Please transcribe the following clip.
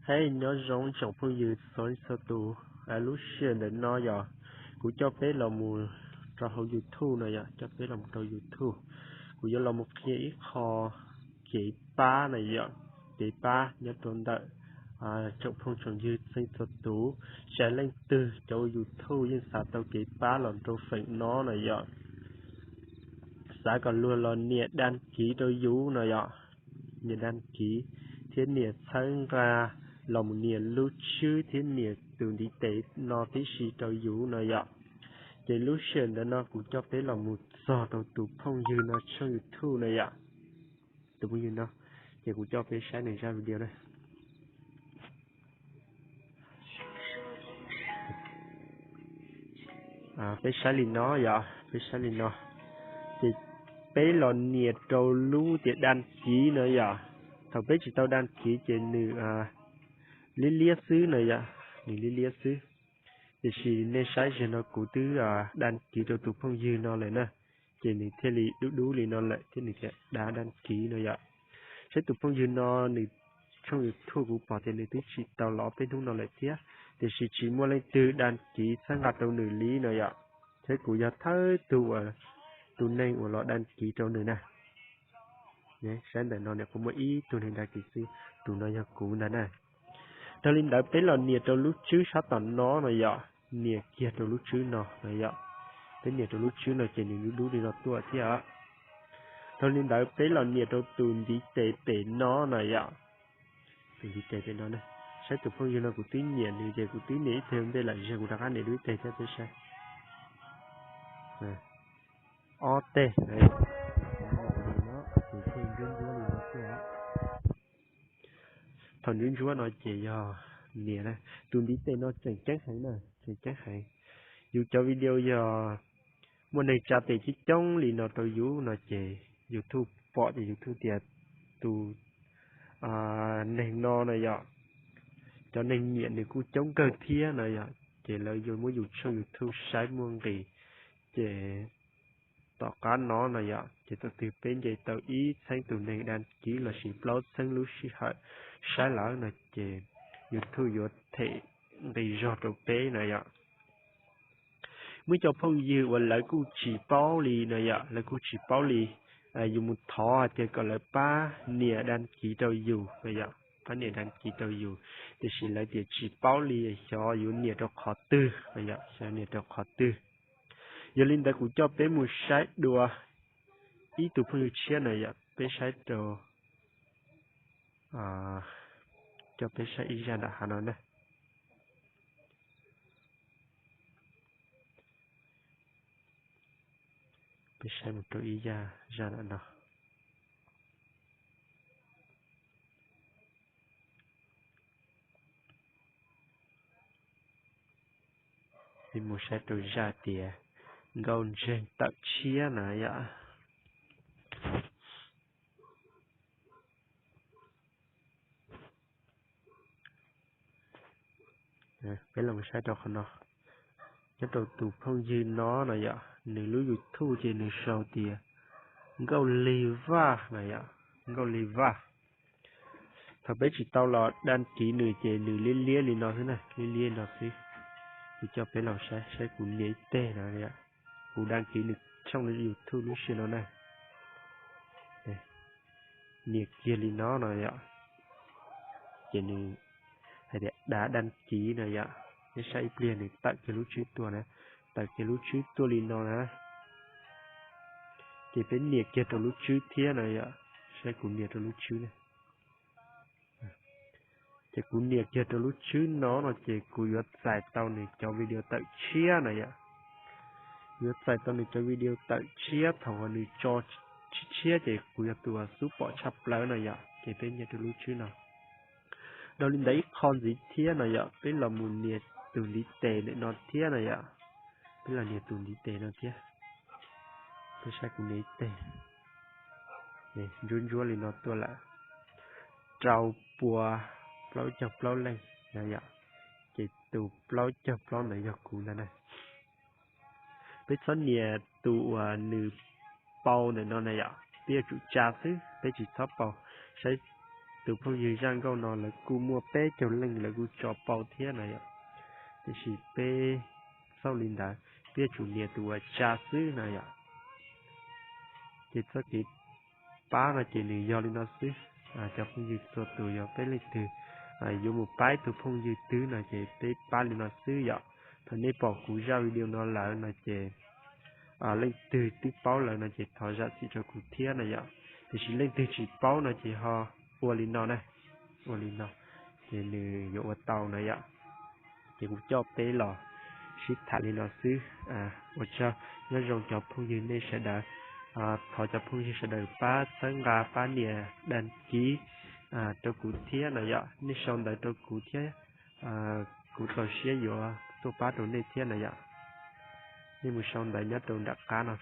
Hej, nyob zoo tsoom phooj ywg txhua leej txhua tus. Lub sij hawm ntawm no yog kuv coj peb los mus rau hauv YouTube no yom, coj peb los mus rau YouTube. Kuv yuav los mus qhia ib qho kev pab no yom, kev pab nyob rau ntawm tsoom phooj tsoom ywg txhua leej txhua tus. Tsis hais leej twg cov ua YouTube yeej xav tau kev pab los rau feem no no yom. Xav kom luag los nias dag kiv rau yus no yom, nias dag kiv thiab nias txhawb nqa los mus nias lub tswb thiab nias tus ntiv tes no tib si rau yus no yom. Ces lub sij hawm ntawd no kuv coj peb los mus txog rau tus phooj ywg no tshooj YouTube no yom. Tus phooj ywg no, ces kuv coj peb saib nws zaj video na. Peb saib li no yom, peb saib li no, ces peb los nias rau lub tias dag kiv no yom. Thaum peb tsis tau dag kiv ces nws liab liab xwb no yom, nws liab liab xwb. Tiam sis nej saib zeg no kuv twb dag kiv rau tus phooj ywg no lawm na, ces nws thiaj li dub dub li no lawm thiab nws tias dag dag kiv no yom. Saib tus phooj ywg no nws tshooj YouTube kuv pom tias nws twb tsim tau los ob peb hnub no lawm thiab, tiam sis tsis muaj leej twg dag kiv txhawb nqa rau nws li no yom. Thiab kuv yog thawj tug uas, tus neeg uas los dag kiv rau nws na. Saib ntawm no nws kuj muaj ib tug neeg dag kiv xwb, tus no yog kuv ntag na. Dhau li ntawd peb los nias rau lub tswb sab tom no no yom, nias kiag rau lub tswb no no yom. Peb nias rau lub tswb no ces nws dub dub li no tuaj thiab. Dhau li ntawd peb los nias rau tus ntiv tes pem no no yom. Tus ntiv tes pem no na. Saib tus phooj ywg no kuv twb nias nws ces kuv twb nias ib teg ntej lawm, kuv rov qab nias dua ib teg thiab peb saib. Ob teg. Thaum ntsuab ntsuab no ces yog nias na. Tus ntiv tes no tseem ceeb heev na, tseem ceeb heev. Yus cov video yog muaj neeg tsa tes coob coob li no rau yus no ces YouTube pom ces YouTube tias tus neeg no no yom, cov neeg nyiam nws kuj coob kawg thiab no yom, ces lawv yuav muab yus tshooj YouTube saib muaj nqis. Ces tom qab no no yom, ces thaum twg peb nce tau ib txheeb tus neeg dag kiv lossis plaub txheeb lub sij hawm saib lawm no ces YouTube yuav them nqi zog rau peb no yom. Muaj cov phooj ywg uas lawv kuj tsis paub li no yom, lawv kuj tsis paub li, yus mus thov hais tias kom lawv pab nias dag kiv rau yus no yom, pab nias dag kiv rau yus, tiam sis lawv tias tsis paub li xyov yuav nias rau qhov twg no yom, xyov nias rau qhov twg. Yog li ntawd kuv coj peb mus saib dua ib tug phooj ywg tshiab no yom, peb saib rau, coj peb saib ib zaj nram hav no na. Peb saib mus rau ib zaj, zaj nram no. Peb mus saib rau zaj tias nkauj ntseeg tawm tshiab na yom. Peb los saib rau qhov no. Nyob rau tus phooj ywg no no yom, nws lub YouTube ces nws sau tias Nkauj Lig Vaj no yom, Nkauj Lig Vaj. Thaum peb tsis tau los dag kiv nws ces nws liab liab li no xwb na, liab liab li no xwb. Kuv coj peb los saib, saib kuv nias ib teg no, kuv dag kiv nws tshooj YouTube lub sij hawm no na. Nias kiag li no no yom, ces nws hais tias dag dag kiv no yom. Peb saib ib pliag nws tawm kiag lub tswb tuaj na, tawm kiag lub tswb tuaj li no na. Ces peb nias kiag rau lub tswb thiab no yom, saib kuv nias rau lub tswb na. Ces kuv nias kiag rau lub tswb no no ces kuv yuav txais tau nws cov video tawm tshiab na yom. Yuav txais tau nws cov video tawm tshiab thaum uas nws tso tshiab tshiab ces kuv yog tus uas xub pom tshaj plaws no yom. Ces peb nias rau lub tswb no. Dhau li ntawd ib qho ntxiv thiab no yom, peb los mus nias tus ntiv tes ntawm no thiab no yom. Peb los nias tus ntiv tes no thiab. Peb saib kuv nias ib teg, ntsuab ntsuab li no tuaj lawm, rau pua plaub caug plaub leej no yom. Ces tus plaub caug plaub ntawd yog kuv ntag na. Peb txhob nias tus uas nws pau ntawm no na yom, peb yuav tsum tsa xwb, peb tsis txhob pau. Saib tus phooj ywg zaj nkauj no lawv kuj muaj peb caug leej lawv kuj tso pauj thiab na yom. Tiam sis peb xauj li ntawd peb yuav tsum nias tus uas tsa xwb na yom. Ces txoj kev pab no ces nws yog li no xwb. Cov phooj ywg txhua tus yog peb leej twg yuav mus pab ib tug phooj ywg twg no ces peb pab li no xwb yom. Thaum nej pom kuv zaj video no lawm no ces leej twg twb paub lawm no ces thov zam txim rau kuv thiab na yom. Tiam sis leej twg tsis paub no ces ho ua li no na, ua li no ces nws yuav ua tau na yom. Ces kuv coj peb los sib tham li no xwb. Ua tsaug, nyob zoo cov phooj ywg nej sawv daws. Thov cov phooj ywg sawv daws pab txhawb nqa pab nias dag kiv rau kuv thiab na yom, nej sau ntawv rau kuv thiab kuv txaus siab yuav tuaj pab rau nej thiab na yom. Nej mus sau ntawv nyob rau nram qab no.